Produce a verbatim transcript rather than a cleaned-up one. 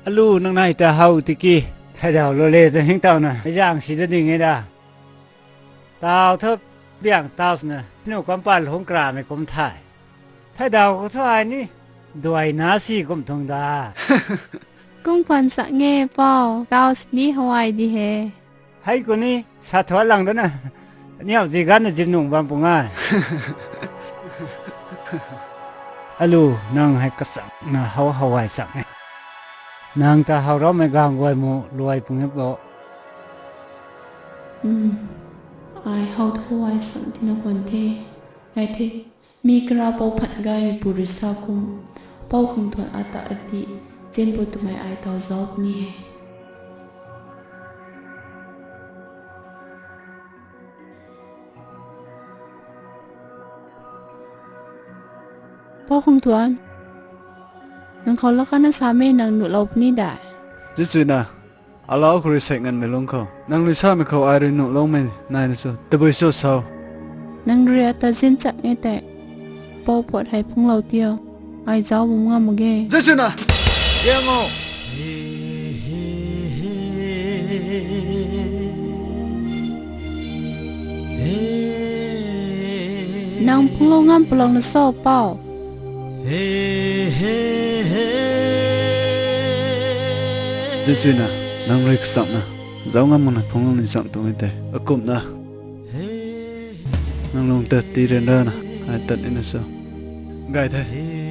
Alu nang nai ta how tiki. Thaidau lou le ta hing taw na, zang si da ding e da. Tau thu biang tau swna, nu kum pal hung kramei kum thay. Thaidau khou thu ai ni, duai na si kum thung da. Kung phan sak nge pou, tau sini how ai di he. Hei ku ni, sa thuat lang da na. Niau zi gan na zip nung bam pung ai. Alu, nang hei kasang na how how ai sak e. Nang ta how raumei gang guay mu luai pung e bo. Hmm. Ai how thu ai sak tina kuan the. Ngai the. Mi kara pou phat gaymei pu rui sa kum, pou khang thuan ata ati, chen bo twmei ai tau zauc ni he. Pou khang thuan, nang khou lak khatna sa me nang nuhlou puni dai. Zichuna, alau khou rui sek nganmei lung khou, nang rui samei khou ai rui nuhloumei nai na cho, tabui cho sau. Nang rui ata zin chak nge tei, pou puat hei phunglou tio, ai zauc bam ngam mak ge. Zichuna, yang o. Nang phunglou ngam palou na cho pou. Zichuna, nang rui kasakna, zauc ngam makna phunglou ni cham tuang e tei, akumhna. Nang lung tat ti ryanrana, ai tat ni na cho. Gay the.